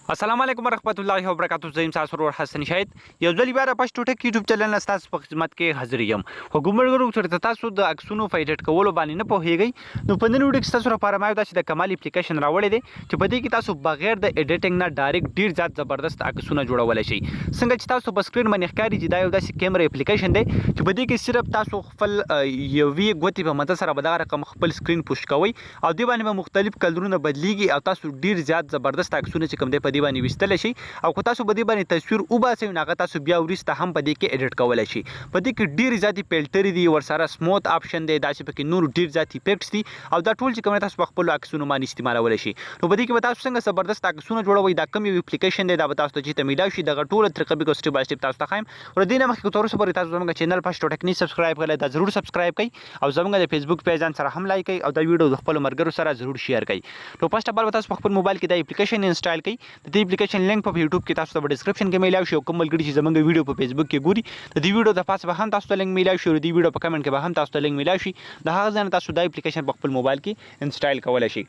السلام علیکم ورحمت الله وبرکاته. زه یم ستاسو ورور حسن شاهد، یو ځل بیا د پښتو ټک یوټیوب چینل نه ستاسو په خدمت کې حاضر یم. خو ملګرو، چېرته تاسو د عکسونو په ایډیټ کولو باندې نه پوهیږئ، نو په نن ویډیو کې ستاسو لپاره ما یو داسې د کمال اپلیکیشن راوړی دی چې په دې کې تاسو بغیر د ایډیټینګ نه ډایرکټ ډیر زیات زبردست عکسونه جوړولی شئ. څنګه چې تاسو په سکرین باندې ښکاري چې دا یو داسې کیمره اپلیکیشن دی چې په دې کې صرف تاسو خپل یوې ګوتې په مدد سره به دغه رقم خپل سکرین پوش کوئ او دې باندې به مختلف کلرونه بدلیږي او تاسو ډیر زیات زبردست عکسونه چې کوم دی په دې باندې ویستلی شئ. او که تاسو په دې باندې تصویر وباسئ، نو هغه تاسو بیا وروسته هم په دې کې ایډیټ کولی شئ. په دې کې ډیر زیاتې فلټرې دي، ورسره سموت آپشن دی، داسې پکې نور ډیر زیات افیکټس دي او دا ټول چې کوم تاسو په خپلو عکسونو باندې استعمالولی شئ. نو په دې کې به تاسو څنګه زبردست عکسونه جوړوئ، دا کوم یو اپلیکیشن دی، دا به تاسو ته چې ته میلاو شي، دغه ټوله طریقه به سټیپ بای سټیپ تاسو ته ښایم. ور دې نه مخکې، تر اوسه پورې تاسو زموږ چینل پښتو ټیک نه سبسکرایب کړئ، دا ضرور سبسکرایب کړئ او زموږ د فیسبوک پیج ځان سره هم لایک کړئ او دا ویډیو د خپل ملګرو سره ضرور شیر کړئ. نو فرست اف آل تاسو په خپل موبایل کې دا اپلیکیشن انسټال کړئ. د دې اپلیکیشن لینک په یوټیوب کې تاسو ته په ډیسکرپشن کې میلاو شي او کوم ملګري چې زموږ ویډیو په فیسبوک کې ګوري، د دې ویډیو د پاسه به هم تاسو ته لینک میلاو شي او د دې ویډیو په کمنټ کې به هم تاسو ته لینک میلاو شي. د هغه ځای نه تاسو دا اپلیکیشن په خپل موبایل کې انسټال کولای شئ.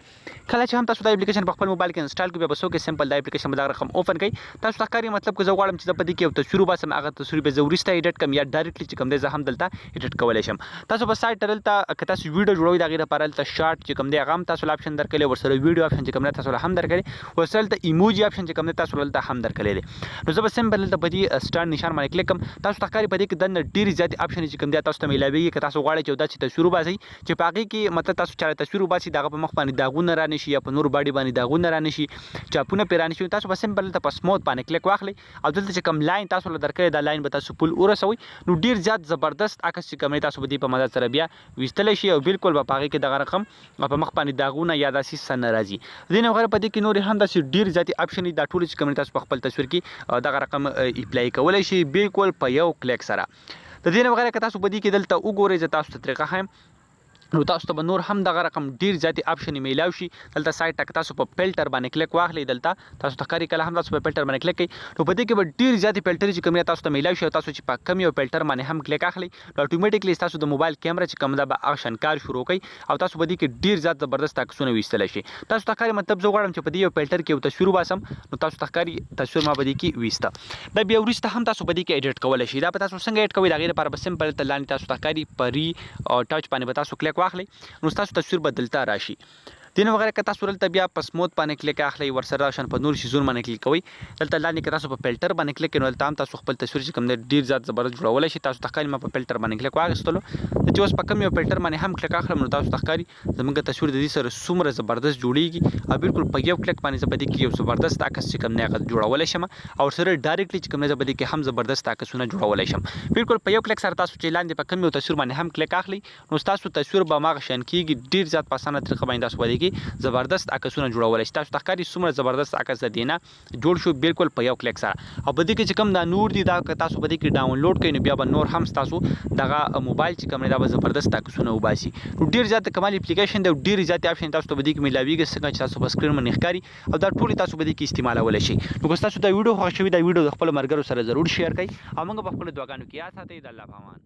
کله چې هم تاسو دا اپلیکیشن په خپل موبایل کې انسټال کړئ، بیا به څوک سمپل دا اپلیکیشن به دا رقم اوپن کړئ. تاسو ته ښکاري، مطلب که زه غواړم چې زه په دې کې یو تصویر وباسم، هغه تصویر به زه وروسته ایډیټ کړم یا ډایرکټلی چې کوم دی زه هم دلته ایډیټ کولی شم. تاسو په سایډ ته دلته که تاسو ویډیو جوړوئ، د هغې لپاره دلته شارټ چې کوم دی هغه هم تاسو له آپشن درکړی، ورسره ویډیو آپشن چې کوم دی تاسو له هم درکړی، ورسره دلته ایموجي آپشن چې کوم دی تاسو دلته هم درکړی دی. نو زه به سمپل دلته په دې سټار نشان باندې کلیک کوم. تاسو ته ښکاري، په دې کې دننه ډېرې زیاتې آپشن چې کوم دی تاسو ته میلاویږي. که تاسو غواړئ چې داسې تصویر وباسئ چې په هغې کې مطلب تاسو چاله تصویر وباسئ، د هغه په مخ باندې داغونه را نشي یا په نور باډي باندې داغونه را نشي، چاپونه پرې را نشي، تاسو به سمپل دلته په سموت باندې کلیک واخلئ او دلته چې کوم لاین تاسو له درکړی، دا لاین به تاسو پول ورسوئ. نو ډیر زیات زبردست عکس چې کوم تاسو به دې په مدد سره بیا ویستلی شي او بالکل به په هغې کې دغه رقم په مخ باندې داغونه یا داسې څه نه راځي. دې نه بغیر په دې کې نورې هم داسې ډیر زیاتې آپشن دي. دا ټول چې کوم تاسو په خپل تصویر کې دغه رقم اپلای کولی شئ بالکل په یو کلیک سره. د دې نه بغیر که تاسو په دې کې دلته وګورئ، زه تاسو ته طریقه ښایم، نو تاسو ته به نور هم دغه رقم ډیر زیاتې آپشن میلاو شي. دلته سایډ ته تاسو په فلټر باندې کلیک واخلئ، دلته تاسو ته ښکاري، کله هم تاسو په فلټر باندې کلیک کړئ، نو په دې کې به ډیر زیاتې فلټر چې کوم تاسو ته میلاو شي او تاسو چې په کم یو فلټر باندې هم کلیک اخلئ، نو اتوماتیکلی تاسو د موبایل کیمرا چې کوم ده به اکشن کار شروع کوي او تاسو په دې کې ډیر زیات زبردست عکسونه ویستلی شئ. تاسو ته ښکاري، مطلب زه غواړم چې په دې یو فلټر کې یو تصویر وباسم، نو تاسو ته ښکاري تصویر ما په دې کې ویسته. دا بیا وروسته هم تاسو په دې کې ایډیټ کولی شئ. دا به تاسو څنګه ایډیټ کوئ؟ د هغې لپاره به سمپل ته لاندې تاسو ته ښکاري په ری ټچ باندې به تاسو کلیک واخلئ، نو ستاسو تصویر به دلته راشي. دین وغیرہ که تاسو دلته بیا په سموت باندې کلیک اخلئ، ورسره شان په نور شیزونو باندې کلیک کوئ، دلته لاندې که تاسو په فلټر باندې کلیک کوئ، نو دلته هم تاسو خپل تصویر چې کوم دی ډیر زیات زبردست جوړولی شئ. تاسو ته ښکاري، ما په فلټر باندې کلیک واخیستلو، چې اوس په کوم یو فلټر باندې هم کلیک اخلم، نو تاسو ته ښکاري زموږ تصویر د دې سره څومره زبردست جوړیږي او بالکل په یو کلیک باندې زه په دې کې یو زبردست عکس چې کوم دی هغه جوړولی شم او سره ډایرکټلی چې کوم دی زه په دې کې هم زبردست عکسونه جوړولی شم بالکل په یو کلیک سره. تاسو چې لاندې په کوم یو تصویر باندې هم کلیک اخلئ، نو ستاسو تصویر به هماغه شان کیږي. ډیر زیات په اسانه طریقه باندې تاسو باندې کې زبردست عکسونه جوړولی شئ. تاسو ته ښکاري څومره زبردست عکس د دې نه جوړ شو بالکل په یو کلیک سره. او په دې کې چې کوم دا نور دي، دا که تاسو په دې کې ډاونلوډ کړئ، نو بیا به نور هم ستاسو دغه موبایل چې کوم دی دا به زبردست عکسونه وباسي. نو ډیر زیات کمال اپلیکیشن دی او ډیر زیات آپشن تاسو ته په دې کې میلاویږي، څنګه چې تاسو په سکرین باندې ښکاري او دا ټول تاسو په دې کې استعمالولی شئ. نو که تاسو دا ویډیو خوښ شوي، دا ویډیو د خپل ملګرو سره ضرور شیر کړئ او موږ په خپلو دعاګانو کې یاد ساتئ. د الله په امان.